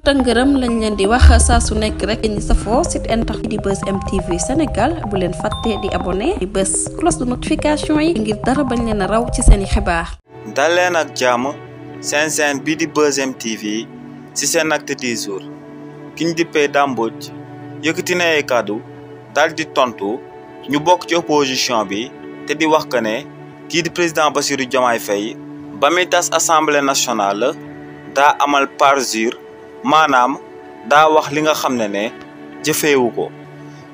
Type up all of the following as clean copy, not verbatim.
tëngërëm lañ leen di wax saa su nekk rek ñi safoo site internet di Buzz M TV Sénégal bu leen fàtte di abonné di bës cloche de notification yi ngir dara bañ leen a raw ci seeni xibaar. dal leen ak jàmm seen chaîne bii di Buzz M TV ci seen acte du jour ki ñu dippee Dame Mbodj yëkkati na ay kàddu daal di tontu ñu bokk ci opposition bi te di wax que ne kii di président Bassirou Diomaye Faye ba muy tas assemblée nationale daa amal parjure maanaam daa wax li nga xam ne jëfeewu ko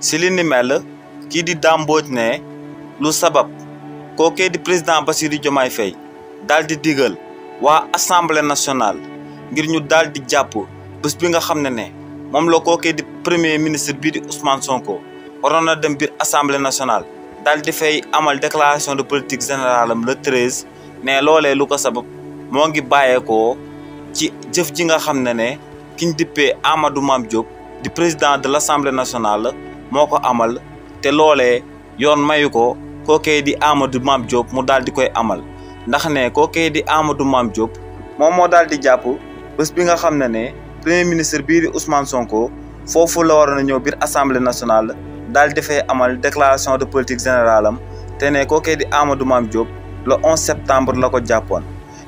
si li ni mel kii di Dame Mbodj ne lu sabab kookee di président Bassirou Diomaye Faye daal di digal waa assemblée nationale ngir ñu daal di jàpp bés bi nga xam ne moom la kookee di premier ministre bii di Ousmane Sonko waroon na dem biir assemblée nationale daal di fay amal déclaration de politique générale am le 13 ne loolee lu ko sabab moo ngi bàyyeekoo ci jëf ji nga xam ne kiñ dippee Amadou Mame Diop di président de l'Assemblée nationale moo ko amal te loolee yoon mayu ko kookee di Amadou Mame Diop mu daal di koy amal ndax ne kookee di Amadou Mame Diop moom moo daal di jàpp bés bi nga xam ne premier ministre bii di Ousmane Sonko foofu la waroon a ñëw biir Assemblée nationale daal di fay amal déclaration de politique générale am te ne kookee di Amadou Mame Diop le 11 septembre la ko jàppoon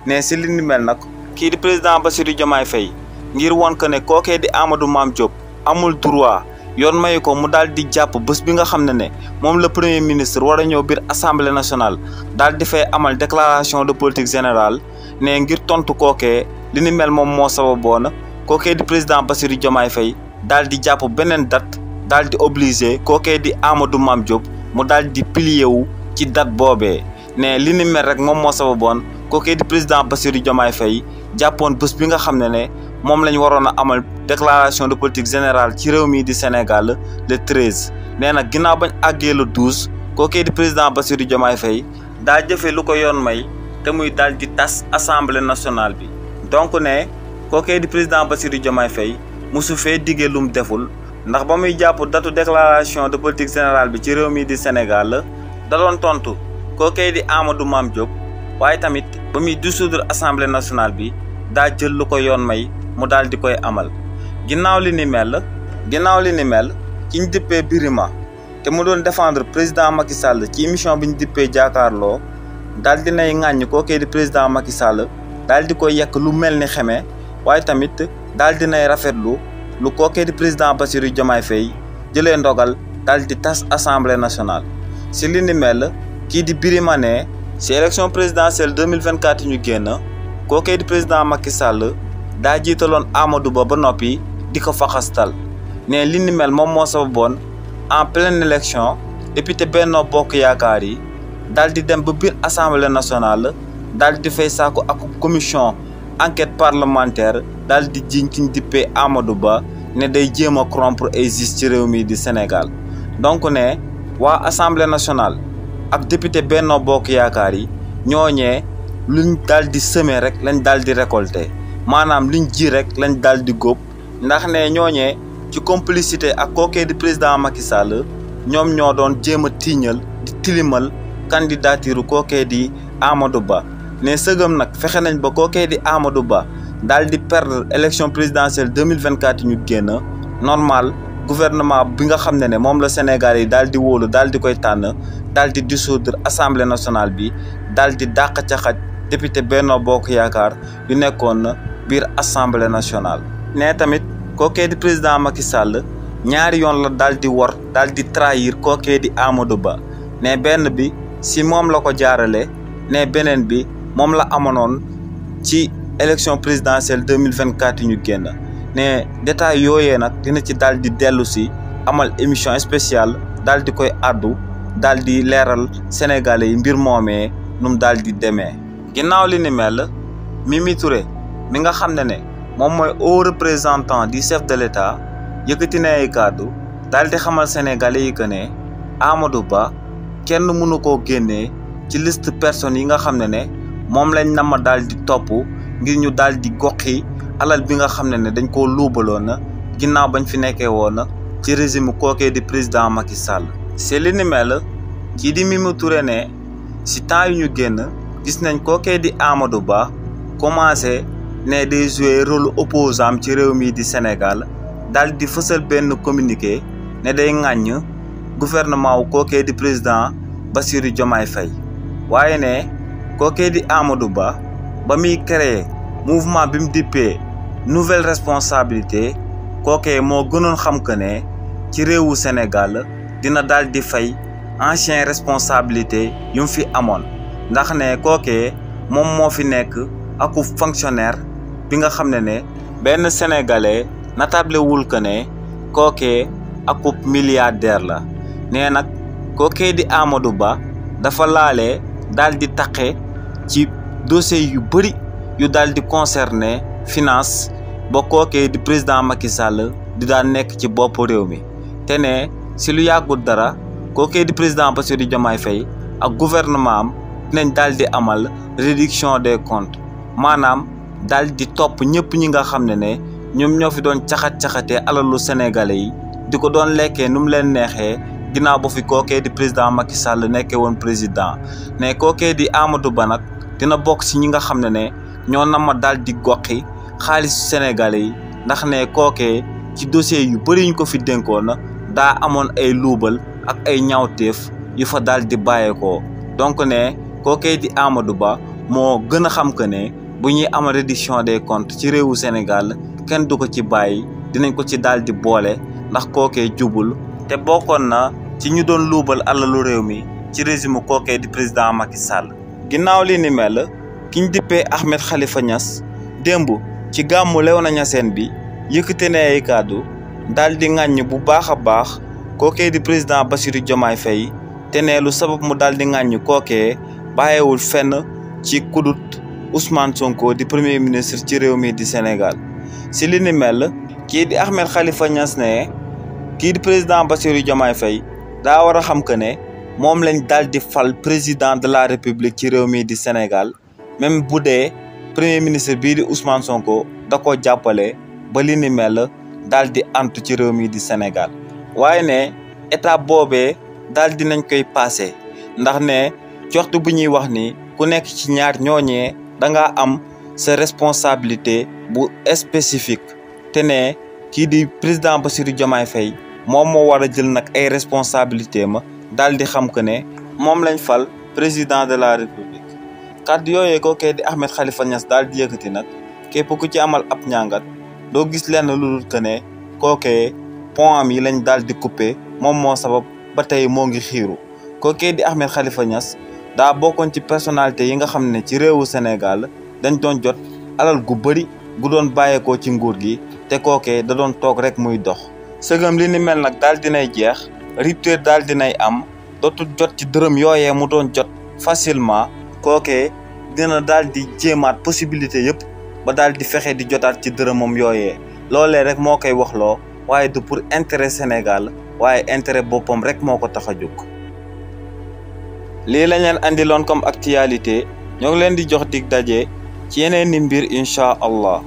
ne si li ni mel nag kii di président Bassirou Diomaye Faye ngir woon que ne kookee di Amadou Mame Diop amul droit yoon mayu ko mu daal di jàpp bés bi nga xam ne moom la premier ministre war a ñëw biir assemblée nationale daal di fay amal déclaration de politique générale ne ngir tontu kookee li ni mel moom moo sababoon kookee di président Bassirou Diomaye Faye daal di jàpp beneen date daal di obligé kookee di Amadou Mame Diop mu daal di plié wu ci date boobee ne li ni mel rek moom moo sababoon kookee di président Bassirou Diomaye Faye jàppoon bés bi nga xam ne moom lañ waroon a amal déclaration de politique générale ci réew mi di Sénégal le 13 nee nag ginnaaw bañ àggee le 12 kookee di président Bassirou Diomaye Faye daa jëfee lu ko yoon may te muy daal di tas assemblée nationale bi donc ne kookee di président Bassirou Diomaye Faye musu fee diggee lum deful ndax ba muy jàpp datu déclaration de politique générale bi ci réew mi di Sénégal da doon tontu kookee di Amadou Mame Diop waaye tamit ba muy dissoudre assemblée nationale bi daa jël lu ko yoon may mu daal di koy amal ginnaaw li ni mel ki ñu dippee Birima te mu doon défendre président Macky Sall ci émission bi ñu dippee jàkkaarloo daal di nay ŋàññ kookee di président Macky Sall daal di koy yekk lu mel ni xeme waaye tamit daal di nay rafetlu lu kookee di président Bassirou Diomaye Faye jëlee ndogal daal di tas assemblée nationale si li ni mel kii di Birima ne si élection présidentielle 2024 ñu génn kookee di président Macky Sall daa jiitaloon Amadou ba noppi di ko faxastal ne li ni mel moom moo sababoon en pleine élection député Benno Bokk Yaakaar yi daal di dem ba biir assemblée nationale daal di fay saako ak commission enquête parlementaire daal di jiñ ki ñu dippee Amadou Ba ne day jéem a corrompre ay justice ci réew mi di Sénégal donc ne waa assemblée nationale ak député Benno Bokk Yaakaar yi ñooñee luñ daal di semer rek lañ daal di récolter maanaam liñ ji rek lañ daal di góob ndax ne ñooñee ci complicité ak kookee di président Macky Sall ñoom ñoo doon jéem a tiiñal di tilimal candidature kookee di Amadou Ba ne sëgëm nag fexe nañ ba kookee di Amadou Ba daal di perdre élection présidentielle 2024 ñu génn normal gouvernement bi nga xam ne moom la Sénégal yi daal di wóolu daal di koy tànn daal di dissoudre assemblée nationale bi daal di dàq ca xaj député Benno Bokk Yaakaar yu nekkoon biir assemblée nationale. ne tamit kookee di président Macky Sall ñaari yoon la daal di war daal di trahir kookee di Amadou Ba ne benn bi si moom la ko jaarale ne beneen bi moom la amoon ci élection présidentielle 2024 ñu génn ne détail yooyee nag dina ci daal di dellu si amal émission spéciale daal di koy addu daal di leeral sénégalais yi mbir moomee nu mu daal di demee. ginnaaw li ni mel Mimi Touré mi nga xam ne moom mooy haut représentant du chef de l'État yëkkati na ay kàddu daal di xamal sénégalais yi que ne Amadou Ba kenn mënu koo génnee ci liste personnes yi nga xam ne moom lañ nama daal di topp ngir ñu daal di goxi alal bi nga xam ne dañ koo luubaloon ginnaaw bañ fi nekkee woon ci régime kookee di président Macky Sall. c'est li ni mel kii di Mimi Touré ne si temps yu ñu génn gis nañ kookee di Amadou Ba commencé ne day jouer rôle opposant ci réew mi di Sénégal daal di fësal benn communiqué ne day ŋàññ gouvernement wu kookee di président Bassirou Diomaye Faye waaye ne kookee di Amadou Ba muy créer mouvement bi mu dippee nouvelle responsabilité kookee moo gënoon xam que ne ci réewu Sénégal dina daal di fay ancien responsabilité yu mu fi amoon ndax ne kookee moom moo fi nekk aku fonctionnaire bi nga xam ne benn sénégalais natable wul que ne kookee akub milliardaire la nee nag kookee di Amadou Ba dafa laale daal di taqe ci dossier yu bëri yu daal di concerné finance ba kookee di président Macky Sall di daan nekk ci bopp réew mi te ne si lu yàggul dara kookee di président Bassirou Diomaye Faye ak gouvernement am dinañ daal di amal réduction des comptes maanaam daal di topp ñëpp ñi nga xam ne ñoom ñoo fi doon caxat-caxatee alalu sénégalais yi di ko doon lekkee nu mu leen neexee ginnaaw ba fi kookee di président Macky Sall nekkee woon président ne kookee di Amadou Ba nag dina bokk si ñi nga xam ne ñoo nama daal di goxi xaalisu sénégalais yi ndax ne kookee ci dossier yu bëri ñu ko fi dénkoon daa amoon ay luubal ak ay ñaawteef yu fa daal di bàyyeekoo donc ne kookee di Amadou Ba moo gën a xam que ne bu ñuy amal réduction des comptes ci réewu Sénégal kenn du ko ci bàyyi dinañ ko ci daal di boole ndax kookee jubul te bokkoon na ci ñu doon luubal alalu réew mi ci régime kookee di président Macky Sall. ginnaaw li ni mel kiñ dippee Ahmed Khalifa Niass démb ci gàmmu Léona Niassène bi yëkkate ne ay kàddu daal di ŋàññ bu baax a baax kookee di président Bassirou Diomaye Faye te ne lu sabab mu daal di ŋàññ kookee bàyyiwul fenn ci kudut Ousmane Sonko di premier ministre ci réew mi di Sénégal si li ni mel kii di Ahmed Khalifa Niass ne kii di président Bassirou Diomaye Faye daa war a xam que ne moom lañ daal di fal président de la république ci réew mi di Sénégal même bu dee premier ministre bii di Ousmane Sonko da ko jàppale ba li ni mel daal di antu ci réew mi di Sénégal waaye ne étape boobee daal di nañ koy passé ndax ne joxtu bu ñuy wax ni ku nekk ci ñaar ñooñee da nga am sa responsabilité bu spécifique te ne kii di président Bassirou Diomaye Faye moom moo war a jël nag ay responsabilité ma daal di xam que ne moom lañ fal président de la république kàddu yooyee kookee di Ahmed Khalifa Niass daal di yëkkati nag képp ku ci amal ab ñàngat doo gis lenn lu dul que ne kookee pont am yi lañ daal di coupé moom moo sabab ba tey moo ngi xiiru kookee di Ahmed Khalifa Niass daa bokkoon ci personnalité yi nga xam ne ci réewu Sénégal dañ doon jot alal gu bëri gu doon bàyyeekoo ci nguur gi te kookee da doon toog rek muy dox sëgam li ni mel nag daal dinay jeex rupture daal dinay am dootul jot ci dërëm yooyee mu doon jot facilement kookee dina daal di jéemaat possibilité yëpp ba daal di fexe di jotaat ci dërëmam yooyee loolee rek moo koy waxloo waaye du pour intérêt Sénégal waaye intérêt boppam rek moo ko tax a jóg. lii lañ leen andiloon comme actualité ñoo ngi leen di jox dig daje ci yeneen ni mbir incha allah.